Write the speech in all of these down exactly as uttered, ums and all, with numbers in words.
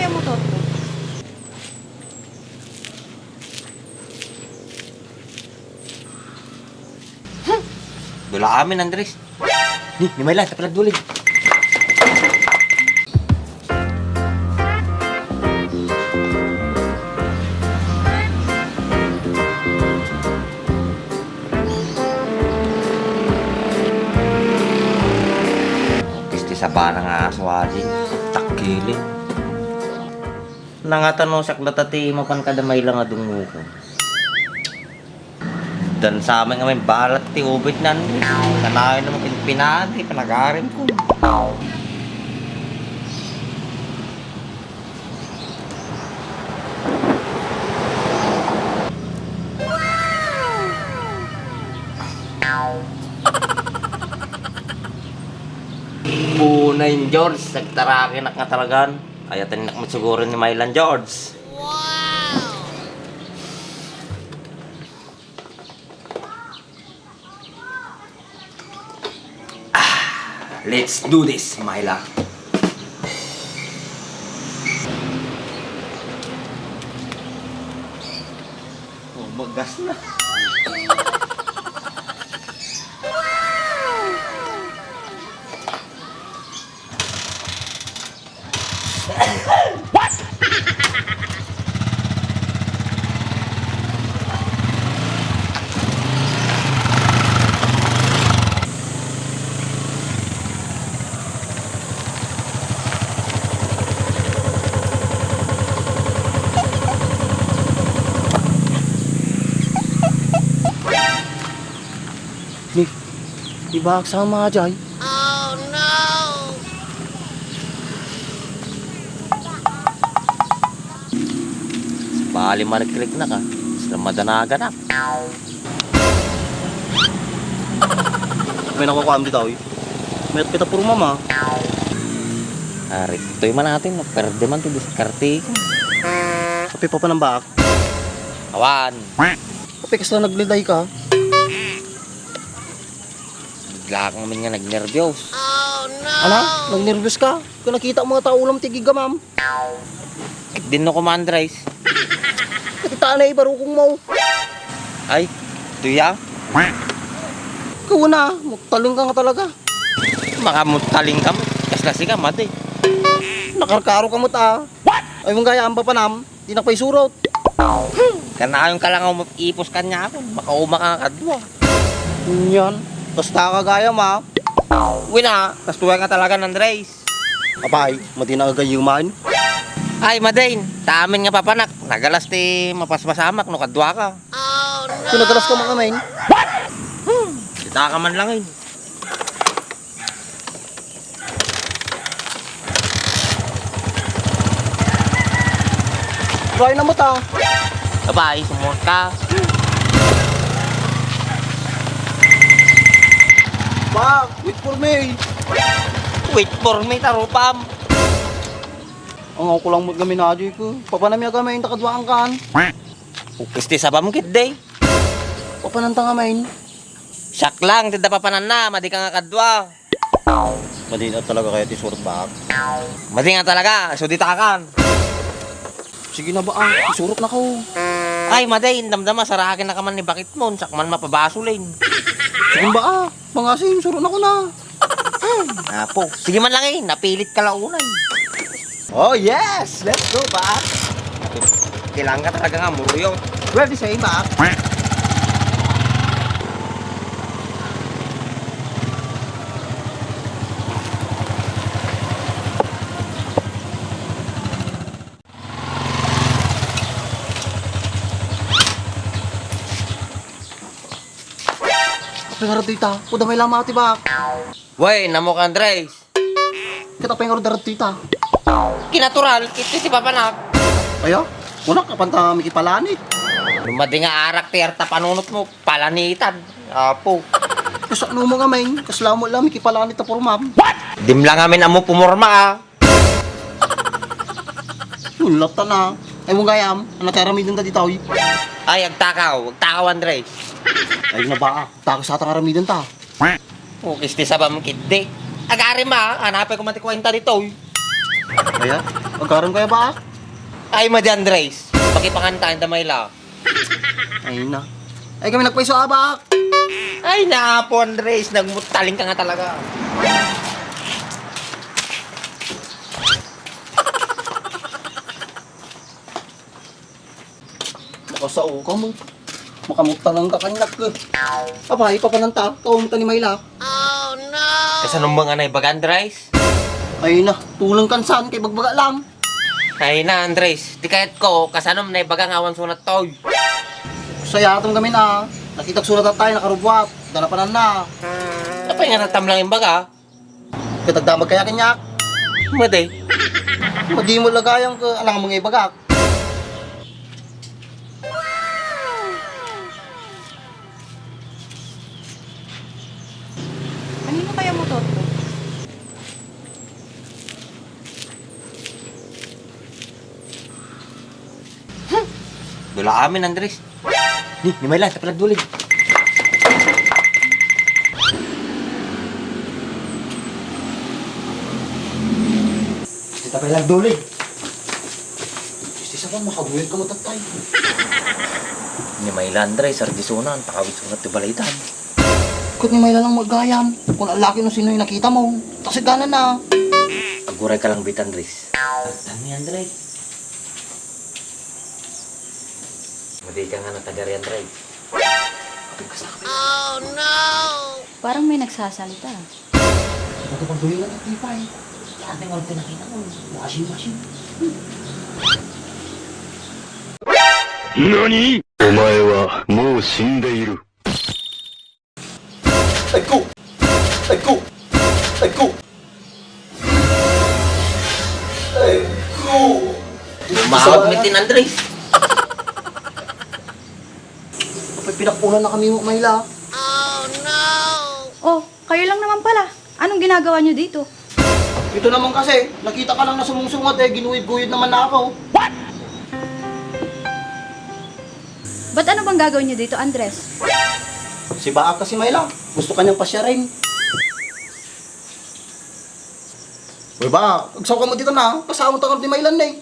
Motor ko. Dula amin, Andres. Ni, ni Mayla, sa palagdulid. Pisti sa barang aso, adi. Takilin. Nangatanusak data ti mapan kada Mayla nga dunguko. Dan sa amin nga may balat ti ubit nan. Kanayon naman pinpinati, panagarim ko. Punay, George, nagtarakinak nga talagan. Ayatan nak siguro ni Mylan, George. Ah, let's do this, Myla. Oh, magas na. Ni, di ba agsama jay? Oh, no! Bali, marikrik na ka. Sila madanagan na. May nakukuha dito, oy. Mayat kita puro mama. Ari, toy man natin, perde man ti diskarte. Kape pa panambak. Awan. Kape kasla nagliday ka. Bigla kang min nga nagnerbyos. Ala, nagnerbyos ka? Kung nakita mo nga tao ulam ti gigamam. Dinno ko, Andres. Nakita na ibarukong mo. Ay, tuya? Ikaw na, mutaling ka nga talaga. Makamutaling ka mo. Kasla sika, mati. Nakarkaro ka mo ta. Ay, mong gaya, amba pa nam. Di na pay surot. Kanayon ka lang ipos kanya ako. Makauma ka nga kadua. Yan. Basta ka gaya, ma. Wina, kastuwa nga talaga, Andres. Apay, madi na agayuman? Ay, madain. Ta amin nga papanak. Nagalas ti mapaspasamak no kadua ka. Kung nagalas ka makamain? Hmm, kita ka man lang, eh. Try na mo ta. Abay, sumurot ka. Bak, wait for me. Wait for me, tarupam. Ang ako lang mo't gamin na, Joy ko. Papanami agama yung takaduaan kan. Ukis ti sabam kit, day. Papananta nga main. Siak lang, ti da papananna, madi ka nga kadua. Madi na talaga kaya ti surot, bak. Madi nga talaga, so di takan. Sige na ba, ah, isurot na ko. Ay, madi, damdama, sarakin na ka man ni bakit mo, sakman mapabasulin. Sige ba, ah, mga asin, surot na ko na. Apo, sige man lang eh, napilit ka launay. Oh yes! Let's go, ba? Kailangan ka talaga nga muruyot. Well, the same, ba? Pero dita, kuda may lama ti bak. Wey, namok Andres. Kita pa yung order dita. Kinatural, iti ti papanak. Ayo, muna ka panta mikipalanit. Lumadi nga arak ti arta panunot mo, palanitan. Apo. Kasano mo nga, men? Kasla mo lang mikipalanit ta purmam. Dim lang amin amo pumurma, ah. Ulat ta na. Ay, mong gayam, ano tayo ramidin ta dito, oy? Ay, agtakaw. Agtakaw, Andres. Ay, na ba? Takaw sa atang ramidin ta. Ukis ti sabam kiddi. Agari ma, anapay ko mati kwenta dito, oy. Kaya? Agarem kaya ba? Ay, madi Andres. Pakipangantaen da Mayla. Ay na. Ay kami nagpaiso, abak. Ay, napo, Andres. Nagmutaling ka nga talaga. Makasao ka mo. Makamutalang ka kaniak. Abay, papananta. Kaunta ni Mayla. Kasano mo nga naibaga, Andres? Ay na, tulang kan saan kay bagbaga lang. Ay na, Andres, ti kayat ko, kasano naibaga nga awan sunat toy? Sayaton kami na, nakita ko sunat tayo, nakarubuat, dalapanan na. Apay nga tatam lang imbaga? Katagdamag kaya kaniak? Madi. Madi mo lagayang ka, alang mga ibagak. Kanino kaya motor to? Dula amin, Andres. Ni, ni Mayla, tapalagdulig. Kita pa ilang dulig. Gusto sa pa, makaguyod ka matatay. Ni Mayla, Andres, sardisonan, pakawit sunat ti balaydan. Ket ni Mayla lang magayam. Kung ang laki no sino yung nakita mo, tasigana na. Aguray ka lang bit, Andres. Tan ni Andres. Madi ka nga natagari, Andres. Parang may nagsasalita. Nakapagdulingan ang tipay. Dati nga pinakita ko. Washing machine. Nani? Omae wa mou shindeiru. Ay ko! Ay ko! Ay ko! Ay ko! Mahawag ni Tin Andres. Apay, pinakpulan na kami, Mayla. Oh, kayo lang naman pala. Anong ginagawa niyo dito? Ito naman kasi, nakita ka lang na sumungsungat eh, ginuyod-guyod naman na ako. Ba't ano bang gagawin niyo dito, Andres? Si Baak kasi, Mayla, gusto kanyang pasyarin. Uy, Baak, agsaw ka mo dito na, kasama ta ka ni Mayla na eh.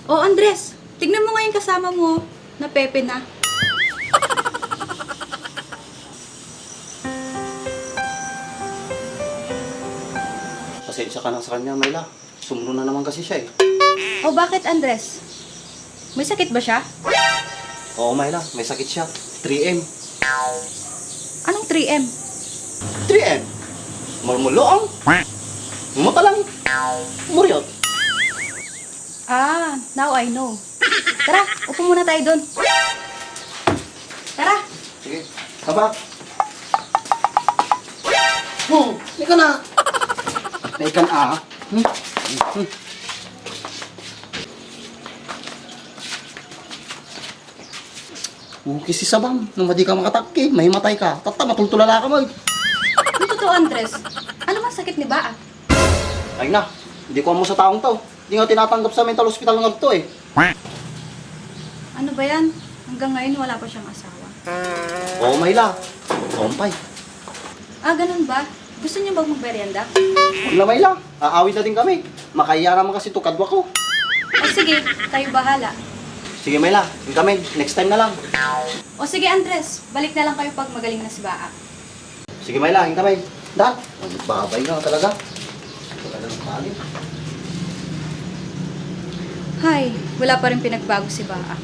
Oh, Andres, tignan mo nga yung kasama mo. Napepe na. Pasensya ka na sa kanya, Mayla. Sumro na naman kasi siya eh. O bakit, Andres? May sakit ba siya? Oo, Mayla. May sakit siya. Three M. Anong three M? Three M. Murmulong. Mutalang. Muryot. Ah, now I know. Tara, upo muna tayo doon. Tara. Sige. Taba. Oh, ika na. Ay, ikan ah. Hmm? Hmm. Okay, si Sabam, no madi ka makatakki, mahimatay ka. Tatta, matultulala ka mo. Ano totoo, Andres? Ano bang sakit ni Baak? Ay na, hindi ko amo sa taong to. Di nga tinatanggap sa mental hospital nga to eh. Ano ba yan? Hanggang ngayon wala pa siyang asawa. Oo, Mayla. Ompay. Ah, ganun ba? Gusto niyo bang magmerienda? Huwag na, Mayla. Aawid na din kami. Makahiya naman kasi to kadwa ko. O sige, kayo bahala. Sige, Mayla. Yung kami. Next time na lang. O sige, Andres. Balik na lang kayo pag magaling na si Baak. Sige, Mayla, hinta, May. Da, ang babay na talaga. Talagang pangit. Hay, wala pa rin pinagbago si Baak.